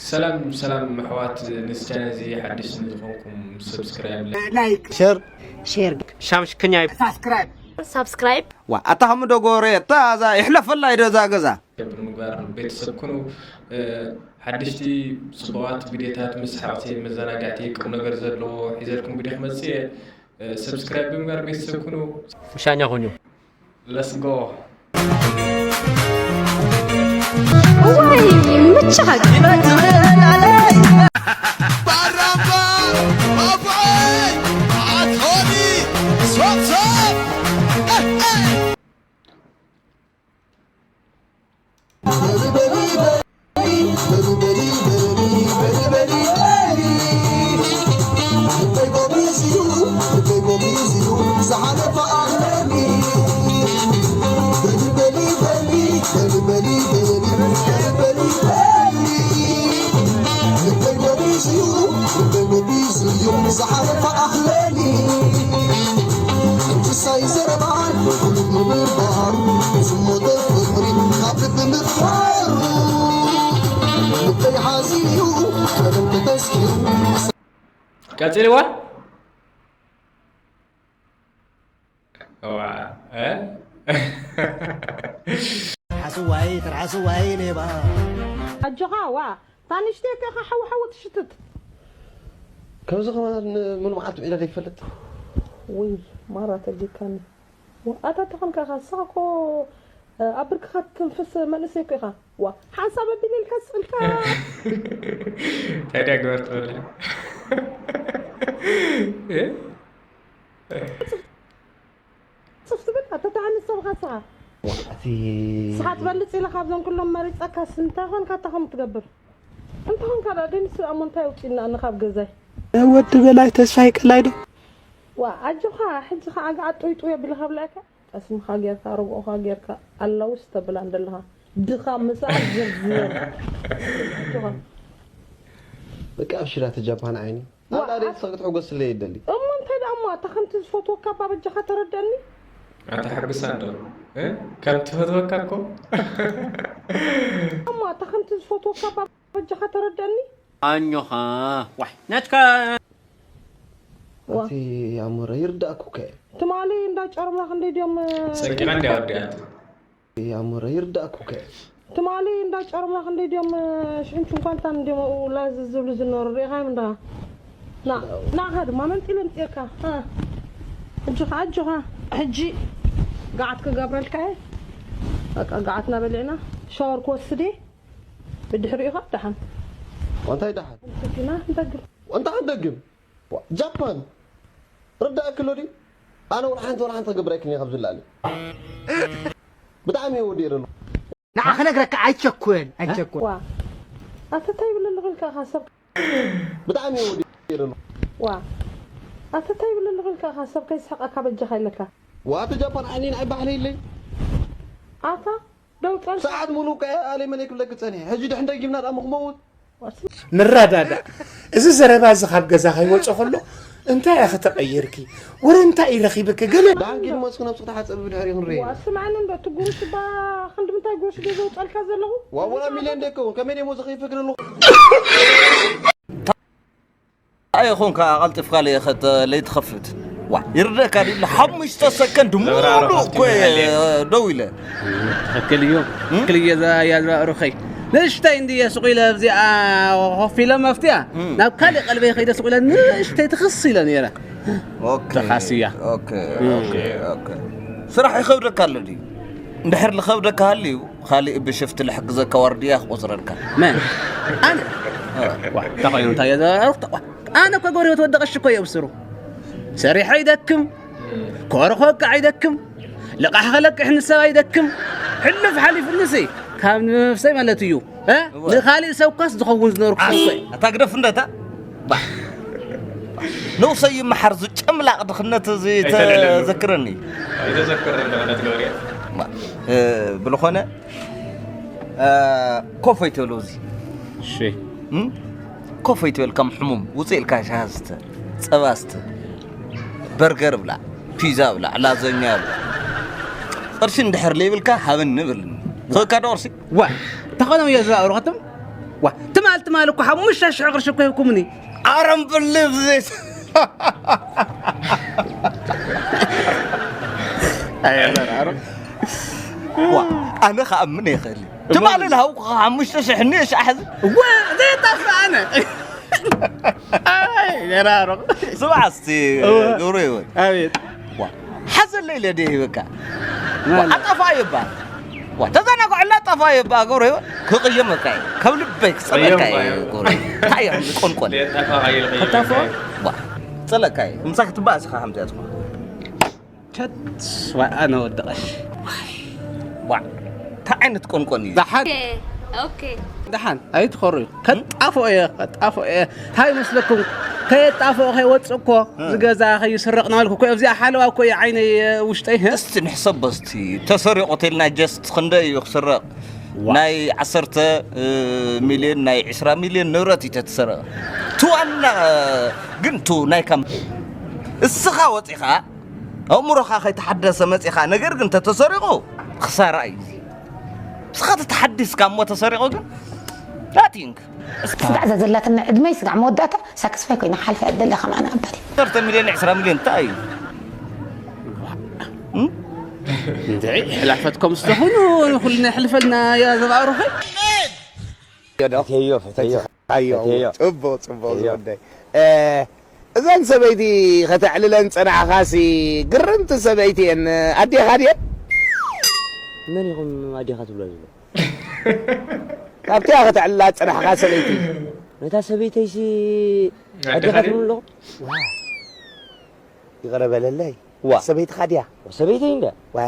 ሰላም ሰላም ኣሕዋት፣ ንስ ቻነል እዚ ሓድሽ ንዝኾንኩም ሰብስክራይብ፣ ላይክ፣ ሸር፣ ሼር ሻምሽክኛይ ሳብስክራይብ ሳብስክራይብ ዋ ኣታ ከም ደጎረ እታ እዛ ይሕለፈላ ኢዶ እዛ ገዛ ገብር ምግባር ቤተሰብ ኩኑ። ሓድሽቲ ጽቡቓት ቪዲዮታት፣ መስሓቕቲ፣ መዘናጋዕቲ፣ ቁም ነገር ዘለዎ ሒዘልኩም ቪዲዮ ክመጽእ እየ። ሰብስክራይብ ብምግባር ቤተሰብ ኩኑ። ምሻኛ ኹኑ። Let's go። ወይ ምችኻ ቀጽልዋ። ዋ፣ እ? ሓስዋይ ትርሓስዋይ ሌባ ኣጆኻ ዋ ታንሽተይ ከኻ ሓዊ ሓዊ ትሽትት ከምዚ ከማን ሙሉ መዓልቲ ውዒለ ዘይፈልጥ ውይ ማራ ተጊካኒ ኣታ ተኾንካ ኻ ንስኻ እኮ ኣብ ብርክኻ ትንፍስ መንእሰይ እኮ ኢኻ ዋ ሓንሳብ ኣቢለ ኢልካ ስቕልካ ታዲያ ግበር ትበለ ጽፍ ትብል ኣታ ተሃንስ ሰብኻ ስኻ እቲ ስኻ ትበልጽ ኢለ ካብዞም ኩሎም መሪጸካስ እንታይ ኾንካ ኣታ ከምኡ ትገብር እንታይ ኾንካ ደኣ ደንስ ደኣ እሞ እንታይ ኣውጺእና ኣነ ካብ ገዛይ ወዲ በላይ ተስፋይ ቀላይ ዶ ዋ ኣጆኻ ሕጂ ኸዓ ገዓ ጡይጡይ ኣቢለ ከብለካ ጠስምኻ ጌርካ ርግኦኻ ጌርካ ኣለውስ ተብላ እንደለኻ ድኻ ምሳል ዝርዝር ኣጆኻ በቃ ኣብሽራ እቲ ጃፓን ዓይኒ ኣላ ደይ ትስቕ ክትሕጎስ ስለ የደሊ እሞ እንታይ ደኣ እሞ ኣታ ከምቲ ዝፈትወካ እባ በጃኻ ተረደኒ ኣታ ሓግሳ እንዶ እ? ከም ትፈትወካ እኮ እሞ ኣታ ከምቲ ዝፈትወካ እባ በጃኻ ተረደኒ ኣኞኻ ዋይ ናትካ ዋ እቲ ኣሞረ ይርዳእኩ ከ ትማሊ እንዳ ጨርምራ ክንደይ ድዮም ጸቂቓ እንዲያ ወዲኣት ኣሞረ ይርዳእኩ ከ ትማሊ እንዳ ጨርምራ ክንደይ ድዮም ሽዕንቹን ኳንታን እንዲዮም ኣብኡ ላዝ ዝብሉ ዝነበሩ ሪኢኻዮም እንዳ ና ናኻ ድማ መንጢለ ምፅእካ እጅኻ እጅኻ ሕጂ ገዓት ክገብረልካ እየ በቃ ገዓትና በሊዕና ሻወር ክወስድ እየ ብድሕሪኡ ኸዓ ደሓን እንታይ ደሓን ኢና ንደግም እንታይ ክንደግም ዋ፣ ጃፓን ርዳእኪ ኣሎ ድዩ ኣነ ወላ ሓንቲ ወላ ሓንቲ ክገብር ኣይክልን እየ ካብዚ ላዕሊ ብጣዕሚ እየ ወዲኤ ኣለኹ ንዓ ክነግረካ ኣይቸኩል ኣይቸኩል ዋ ኣተ እንታይ ይብል ኣለኹ ኢልካ ኢኻ ሰብ ብጣዕሚ እየ ወዲኤ ኣለኹ ዋ ኣተ እንታይ ይብል ኣለኹ ኢልካ ኢኻ ሰብ ከይስሕቐካ በጃኻ ኢለካ ዋ ኣቲ ጃፓን ዓይኒ ንዓይ ባሕለይለይ ኣታ ደው ጸንካ ሰዓት ሙሉእ ከ ኣለይ መለይ ክብለኪ ጸኒሐ ሕጂ ድሕን ደጊምና ደኣ ምክመውት ንረዳዳእ እዚ ዘረባ እዚ ካብ ገዛ ከይወፀ ከሎ እንታይ ኢኺ ተቐይርኪ ወረ እንታይ እዩ ረኺብኪ ገለ ደሓን ኪድ መፅኡ ነብሱ ክትሓፀቢ ብድሕሪ ክንርኢ ዋ ስምዓኒ እንዶ እቲ ጉሩሽ እባ ክንዲ ምንታይ ጉሩሽ ድየ ዘውፀልካ ዘለኹ ዋወላ ሚልዮን ደከውን ከመይ ደሞ ዝኸይፈክር ኣለኹ እንታይ ይኹን ከዓ ቀልጢፍካ ለይኸተ ለይትኸፍት ዋ ይርደካ ድለ ሓሙሽተ ሰከንድ ሙሉ እኮ እየ ደው ኢለ ትኽክል እዩ ትኽክል እየ እዛ እያ ዝባእሩኸይ ንእሽተይ እንድየ ስቕ ኢለ ኣብዚኣ ኮፍ ኢለ መፍትያ ናብ ካሊእ ቀልበይ ከይደ ስቕ ኢለ ንእሽተይ ትኽስ ኢለ ነይረ ኦኬ ተኻስያ ኦኬ ኦኬ ኦኬ ስራሕ ይኸብደካ ኣሎ ድዩ እንድሕር ዝኸብደካ ሃልዩ ካልእ ብሽፍቲ ልሕግዘካ ዋርድያ ክቆፅረልካ መን ኣነ ዋ እንታይ ኮይኑ እንታይ እየ ዘረርኩ ኣነ እኮ ጎሪቦ ተወደቐ ሽኮ እየ ብስሩ ሰሪሐ ይደክም ኮርኾ ወቃዕ ይደክም ልቓሕ ከለቅሕ ንሰብ ኣይደክም ሕልፍ ሓሊፉ ንሲ ካብ ንነፍሰይ ማለት እዩ እ? ንኻሊእ ሰብ እኳስ ዝኸውን ዝነበርኩ ሰብ እኮ እየ። ኣታ ግደፍ እንደታ ንኡሰይ ይመሓር ዝጨምላቕ ድኽነት እዚ ተዘክረኒ ኣይተዘክር እንደሆነ ትገብር እያ ብልኾነ ኮፍ ኣይትበሉ እዚ እሺ ኮፍ ኣይትበል ከም ሕሙም ውፅእ ኢልካ ሻሃ ዝስተ ፀባ ዝስተ በርገር ብላዕ ፒዛ ብላዕ ላዘኛ ብላዕ ቅርሺ እንድሕር ለይብልካ ሃበኒ በልኒ ክበካ ዶ ቅርሺ ዋ ተኸነው እየ ዝባእሩ ኸትም ዋ ትማል ትማል እኮ ሓሙሽተ ሽሕ ቅርሺ እኮ ሂብኩምኒ። ኣረም ብልብ ዜት ኣየበራሩ። ዋ ኣነ ክኣምን ይኽእል እዩ። ትማል ልሃውኩ ሓሙሽተ ሽሕ እኒ ሻሕ ዝ- ዋ ዘይጠፍእ ኣነ። ኣይ ገራሩ። ስማዕ እስቲ እወ። ግብሩ ይወት። ኣቤት። ዋ ሓዘለይ ለደ ይበቃ። ማለት? ኣጠፋ ይባል። ዋ ተዘናግዐላ ኣጠፋ ይባል ግብሩ ይወት። ክቕየመካ እዩ። ካብ ልበይ ክጸለካ እዩ። ቅየም፣ ቅየም። ግብሩ እንታይ እዮም ዝቆንቆን? ለጠፋ ቀይል ቀይል። ኣጠፋ? ዋ ጸለካ እዩ። ምሳክ ትባእስኻ ሓምትያትኩ። ከት ዋ ኣነ ወደቐሽ። ዋ እንታይ ዓይነት ቆንቆን እዩ? ደሓን ኦኬ፣ ኦኬ። ደሓን ኣይትኸሩ እዩ። ከጣፎ እየ፣ ከጣፎ እየ። እንታይ ይመስለኩም? ከየጣፎ ከይወፅእ እኮ እ። ዝገዛ ከይስረቕ ናልኩ እኮ። ኣብዚኣ ሓለዋ እኮ እየ ዓይነይ ውሽጠይ። እ? እስቲ ንሕሰቦ እስቲ ተሰሪቑ ተልና ጀስት ክንደይ እዩ ክስረቕ? ዋ። ናይ ዓሰርተ ሚልዮን ናይ ዕስራ ሚልዮን ንብረት እዩ ተተሰረቐ። እቲ ዋና ግን ቱ ናይ ካም እስኻ ወፂኻ ኣእምሮኻ ከይተሓደሰ መፂኻ፣ ነገር ግን ተተሰሪቑ ክሳራ እዩ። ንስኻ ተተሓዲስካ እሞ ተሰሪቑ ግን ናቲንግ። ስጋዕ ዘዘላትና ዕድመይ ስጋዕ መወዳእታ ሳክስፋይ ኮይና ሓልፈ ደለ ከማን ኣበል። ዓሰርተ ሚልዮን ዕስራ ሚልዮን እንታይ እዩ? እም? እንድዒ ሕላፈትኩም ስለሆኑ ኩልና ይሕልፈልና ያ ዘባእሩኸ። ፈተዮ፣ ፈተዮ። ኣዮ፣ ፈተዮ። ጽቡቕ፣ ጽቡቕ ፈተዮ። ዝወደይ። እ፣ እዘን ሰበይቲ ከተዕልለን ጸናሕኻሲ ግርምቲ ሰበይቲ እየን። ኣዴኻ ድየን? መን ኢኹም ኣዴኻ ትብሎ ዘሎ? ካብቲኣ ከተዕልላ ጸናሕኻ ሰበይቲ። ነታ ሰበይተይሲ ኣዴኻ ኣዴኻ ድየን? ትብሉ ኣለኹም? ዋ። ይቕረ በለለይ። ዋ። ሰበይትኻ ድያ? ሰበይተይ እንዳ። ዋ።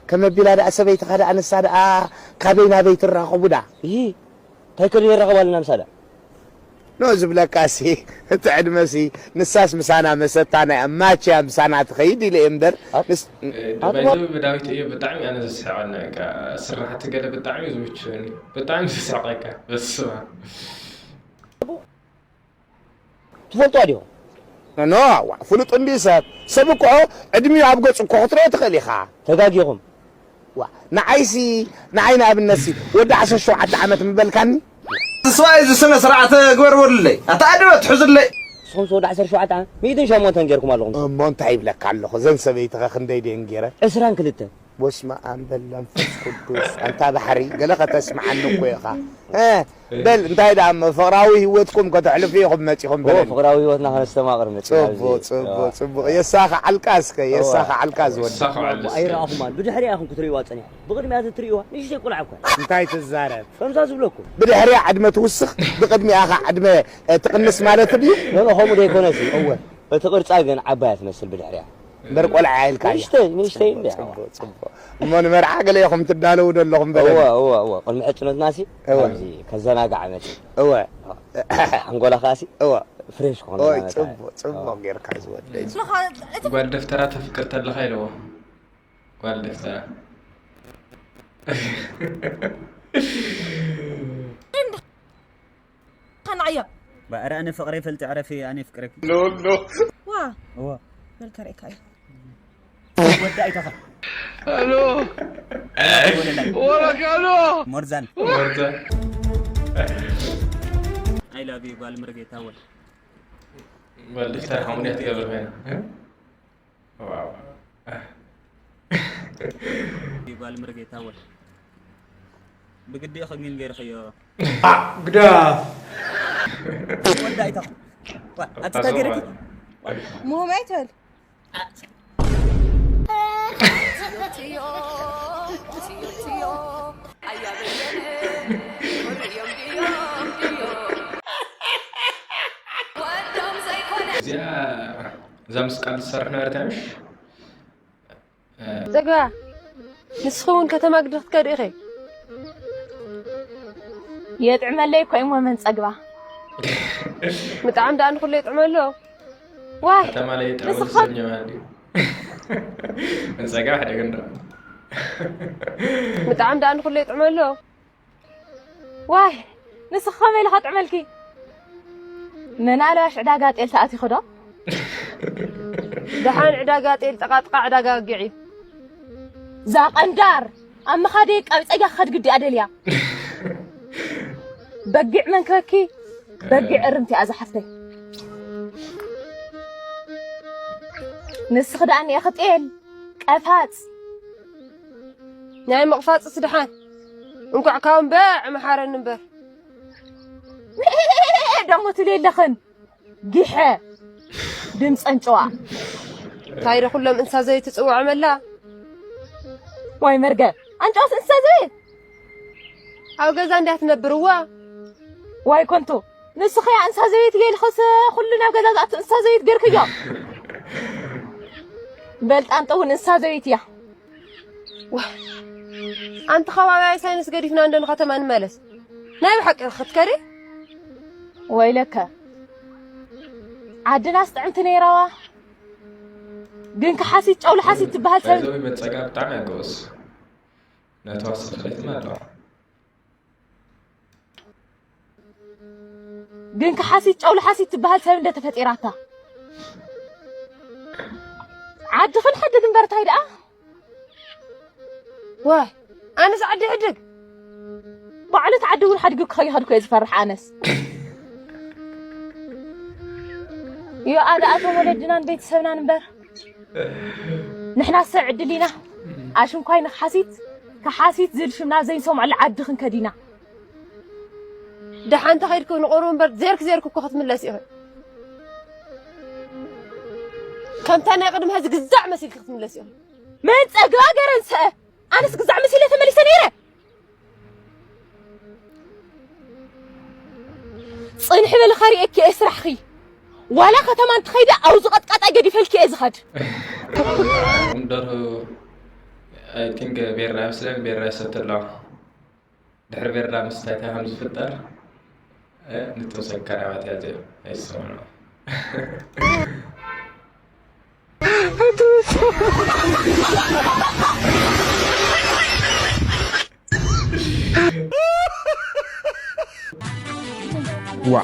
ከመቢላ ደኣ ሰበይትኻ ደኣ ንሳ ደኣ ካበይ ናበይ ትራኸቡ ደኣ? ይሂ። እንታይ ከ ይራኸባልና ምሳዳ? ኖ ዝብለካሲ፣ እቲ ዕድመሲ፣ ንሳስ ምሳና መሰታ ናይ ኣማችያ ምሳና ትኸይድ ኢለ እየ እምበር፣ ኣ-፣ ንስ-፣ እ፣ ኣትማ- ደባይ ብዳዊት እዩ ብጣዕሚ ኣነ ዘስሕቐኒ፣ በቃ፣ ስራሕቲ ገለ ብጣዕሚ እዩ ዝምችወኒ። ብጣዕሚ ዘስሕቐካ። በስመ ኣብ። ትፈልጥዋ ዲኹም? ኖ፣ ዋ፣ ፍሉጥ እንዲ ሰብ። ሰብ እኮ ዕድሚኡ ኣብ ገጹ እኮ ክትሪኦ ትኽእል ኢኻ። ተጋጊኹም። ዋ፣ ንዓይሲ፣ ንዓይ ንኣብነትሲ፣ ወዲ ዓሰርተ ሸውዓተ ዓመት ምበልካኒ? ንስዋ እዚ ስነ ስርዓት ግበር በሉለይ። ኣታ ኣደበ ትሕዙለይ። ንስኹም ወዲ ዓሰርተ ሸውዓተ ዓመት፣ ሚእትን ሸሞንተን ጌርኩም ኣለኹም። እሞ እንታይ ይብለካ ኣለኹ? እዘን ሰበይትኸ ክንደይ ድየን ጌረን? ዕስራን ክልተን። በስመ ኣብ በል መንፈስ ቅዱስ። ኣንታ ባሕሪ፣ ገለ ከተስምዓኒ እኮ ኢኻ። እ፣ በል፣ እንታይ ደኣ እሞ ፍቕራዊ ህይወትኩም ከተሕልፉ ኢኹም መጺኹም ኦ፣ በለኒ። ፍቕራዊ ህይወትና ከነስተማቕር መጺና ጽቡቕ፣ ኣብዚ። ጽቡቕ፣ ኦ። ጽቡቕ። የሳኻ ዓልቃ እስከ፣ እዋ። የሳኻ ዓልቃ ዝወዲ። የሳኻ ዓልቃ እስከ። ኣይረኣኹማን። ብድሕሪኣ ኢኹም ክትርእይዋ ጸኒሕኩም። ብቕድሚያ እትርእይዋ ንእሽተይ ቆልዓ እኳ። እንታይ ትዛረብ? ከምዛ ዝብለኩም። ብድሕሪኣ ዕድመ ትውስኽ፣ ብቕድሚኣ ኸዓ ዕድመ፣ እ፣ ትቕንስ ማለት ድዩ? ኖ፣ ኖ፣ ከምኡ ደይኮነሲ። እወ። እቲ ቅርጻ ግን ዓባይ እያ ትመስል ብድሕሪኣ። እምበር ቆልዓ ኢልካ እያ። ንእሽተይ፣ ንእሽተይ እንድያ። ጽቡቕ፣ ጽቡቕ። እሞ ንመርዓ ገለ ኢኹም ትዳለዉ ዶ ኣለኹም በለኒ። እወ፣ እወ፣ እወ። ቅድሚ ሕጽኖትናሲ እወ። ከምዚ ከዘናጋዕ መጺ። እወ። ሓንጎላ ኸኣሲ እወ። ፍሬሽ ክኾን ኦይ፣ እናመጣ። ጽቡቕ፣ ጽቡቕ እወ። ጌርካ ዝወደይ። ጓል ደፍተራ ተፍቅር ተለኻ ኢልዎ። ጓል ደፍተራ። ከናዕያ። በኧረ ኣነ ፍቕረይ ፈልጢ ዕረፊ ኣነ ፍቅረኪ። ኖ፣ ኖ። ዋ። እወ። መልከ ርኢካዮ። ወዲ ኣይተኻ። ኣሎ። ወለላይ። ወረክ ኣሎ። ሞርዛን። ሞርዛን። I love you ጓል ምርጌታ ወል። ጓል ደፍተራ ሓሙን እያ ትገብር ኮይና። እ? ዋው። ጓል ምርጌታ ወል። ብግዲ ኢኹም ግን ገይርኽዮ። ግዳ። ወዳ ኣይታ። ዋ፣ ኣቲ ታገረኪ። ሙሁም ኣይትበል። እዚኣ እዛ ምስ ቃል ትሰርሕ ነበረት ምሽ? ጸግባ፣ ንስኺ እውን ከተማ ግዲ ክትከዲ ኢኺ። የጥዕመለይ እኮ እሞ መን ጸግባ? ብጣዕሚ ደኣ ንኹሉ የጥዕመሉ። ዋይ፣ ከተማ ላይ የጥዕመሉ ንስኻ ሰብ ጀማል ድዩ? መን ጸግባ ሓደ ክንዳ። ብጣዕሚ ደኣ ንኹሉ የጥዕመሉ። ዋይ፣ ንስኺ ከመይ ኢሉ ከጥዕመልኪ? ምናልባሽ ዕዳጋ ጤል ተኣቲኺ ዶ? ደሓን ዕዳጋ ጤል ጠቓጥቓ ዕዳጋ በጊዕ እዩ። እዛ ቀንዳር ኣብ ምኻደይ ቃቢፀያ ክኸድ ግዲ እያ ደልያ። በጊዕ መንከኪ፣ በጊዕ እርምቲ እያ ዝሓፍተይ። ንስኺ ደኣ እኒኤኺ ጤል፣ ቀፋጽ። ናይ ምቕፋጽስ ደሓን፣ እንኳዕ ካብ እምበዕ መሓረኒ እምበር። ደሞ ትብሊ ኣለኽን፣ ጊሐ፣ ድምፀን ጭዋ። እንታይ ዶ ኩሎም እንስሳ ዘቤት ትፅውዖም ኣላ? ዋይ መርገም፣ ኣንጭዋስ እንስሳ ዘቤት? ኣብ ገዛ እንድያ ትነብር፣ እዋ። ዋይ ኮንቱ፣ ንስኺ እያ እንስሳ ዘቤት ኢለ ኢልክስ ኩሉ ናብ ገዛ ዝኣቱ እንስሳ ዘቤት ጌርክዮ። በል ጣንጦ እውን እንስሳ ዘቤት እያ። ዋ፣ ኣንቲ ከባቢያዊ ሳይንስ ገዲፍና እንዶ ንከተማ ንመለስ። ናይ ብሓቂ ክትከዲ? ወይለከ። ዓድናስ ጥዕምቲ ነይራዋ። ግን ከሓሲት ጨው ለሓሲት ትበሃል ሰብ ባይዘወይ መጸጋ ብጣዕሚ ኣገወስ። ነተዋስእ ክእለት ኣለዋ። ግን ከሓሲት ጨው ለሓሲት ትበሃል ሰብ እንደ ተፈጢራታ። ዓድኽን ሕድግ እምበር እንታይ ደኣ? ዋይ፣ ኣነስ ዓዲ ሕድግ። ባዕሉ እቲ ዓዲ እውን ሓዲጉ ክኸይኸድኩ እየ ዝፈርሕ ኣነስ። ዮኣዳ ኣቶም ወለድናን ቤተሰብናን እምበር። ንሕና ሰብ ዕድል ኢና። ኣሽንኳይ ንኽሓሲት፣ ከሓሲት ዝብል ሽም ናብ ዘይንሰምዐሉ ዓዲ ክንከድ ኢና። ደሓን ተኸይድኩ ንቑሩብ እምበር፣ ዜርክ ዜርክ እኮ ክትምለስ ኢኺ። ከምታ ናይ ቅድሚ ሕዚ ግዛዕ መሲልኪ ክትምለስ ኢኺ። መን ጸግባ ገረንሰ? ኣነስ ግዛዕ መሲለ ተመሊሰ ነይረ። ጽንሒ በሊ፣ ከርእየኪ እየ ስራሕኺ። ዋላ ከተማ እንትኸይዲ፣ ኣብዚ ቀጥቃጣይ ገዲፈልኪ እየ ዝኸድ። እም ደርሁ፣ I think፣ ቤራ ይመስለኒ፣ ቤራ ይሰቲ ኣለዋ። ድሕሪ ቤራ ምስታይ እንታይ ከም ዝፍጠር፣ እ፣ ንቶም ሰካራማት እያ ዘ-፣ ኣይሰምዑ። ዋ፣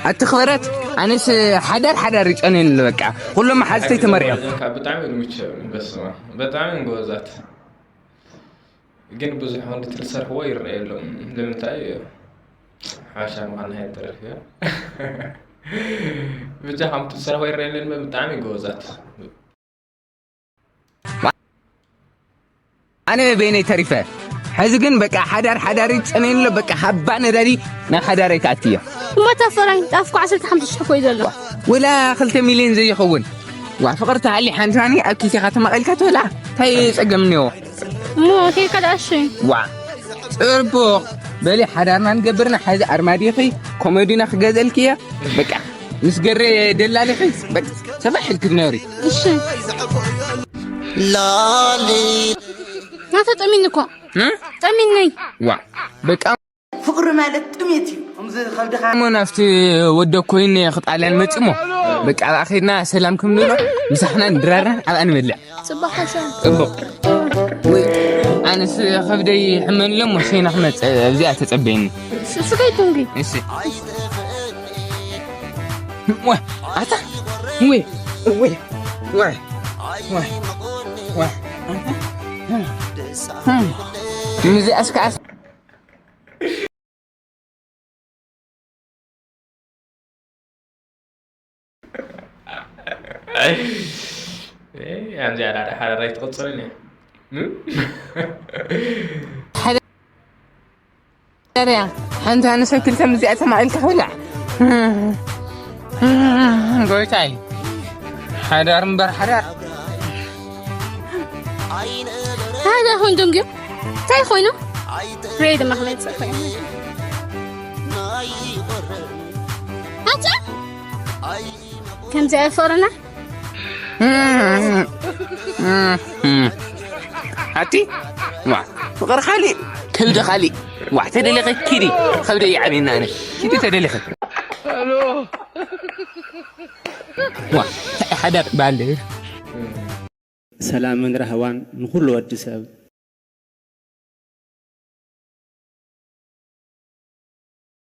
ኣቲ ክብረት፣ ኣነስ ሓዳር ሓዳር ይጸንየኒ ኣሎ በቃ። ኩሎም መሓዝተይ ተመርዕዮም። ካብ ብጣዕሚ ልምቸ፣ በስመ ኣብ፣ በጣዕሚ ጎበዛት። ግን ብዙሕ ወንድቲ ዝሰርሕዎ ይረኣየሎም። ንምንታይ? ሓበሻ ምዃን ናይ ተረፍ እያ። ብቻ ከምቲ ዝሰርሕዎ ይረኣየለን፣ ብጣዕሚ ጎበዛት። ኣነ በይነይ ተሪፈ። ሕዚ ግን በቃ ሓዳር ሓዳር ይጸነየሎ፣ በቃ ሃባ ነዳዲ ናብ ሓዳረይ ክኣቲ እየ። እሞ እታ ፍቕረይ ጣፍኮ ዓሰርተ ሓሙሽተ ሽሕ እኮ እዩ ዘሎ። ወላ ክልተ ሚልዮን ዘይኸውን። ዋ፣ ፍቕሪ ተሃልዩ ሓንቲ ሳኒ ኣብ ኪስኻ ተመቒልካ ትበልዓ። እንታይ ጸገም እኒኦ? እሞ ኬድካ ደኣ እሺ። ዋ፣ ጽቡቕ። በሊ ሓዳርና ንገብርና ሓዚ ኣርማድዮኺ ኮመዲኖ ክገዘልኪ እየ። በቃ ምስ ገሬ ደላሊኺ በቃ ሰፋሕ ኢልኪ ትነብሪ። እሺ። ላሊ ናተ ጠሚኒ እኮ። እ? ጠሚኒ። ዋ፣ በቃ ፍቕሪ ማለት ጥሜት እዩ። ከምዚ ከብድኻ እሞ ናብቲ ወደ ኮይነ ክጣልያን መጺሞ። በቃ ኣብኣ ኸድና ሰላም ከም ንብሎ ምሳሕናን ድራርናን ኣብኣ ንበልዕ። ጽቡቕ ሓሳብ። ጽቡቕ። ወይ ኣነስ ከብደይ ሕመን ኣሎ እሞ ሸይና ክመጽእ ኣብዚኣ ተጸበየኒ። ስ-፣ ስገይ ቱንጊ። እሺ። ወይ ኣታ ወይ ወይ ወይ ወይ ወይ ኣታ። ምዚ ኣስከ ኣስ- ኣይ፣ ኣምዚኣ ዳዳ ሓረር ኣይትቕጽልን እያ። እም? ሓደርያ፣ ሓንቲ ኣነሰክል ከም እዚኣ ተማቒልካ ክብላዕ። ጎይታይ፣ ሓዳር እምበር ሓዳር። ሓደ ኾን ደንግዩ፣ እንታይ ኮይኑ? ሬድ መኽመል ጽፈ። ኣታ፣ ከምዚ ኣይፈቕርና። ኣቲ፣ ዋ፣ ፍቕሪ ካሊእ፣ ከብዲ ካሊእ። ዋ፣ ተደሊኺ ኪዲ፣ ከብደይ ይዓብየና ኣነ። ኪዲ ተደሊኺ። ዋ፣ እንታይ ሓዳር ባል። ሰላምን ራህዋን ንኹሉ ወዲ ሰብ።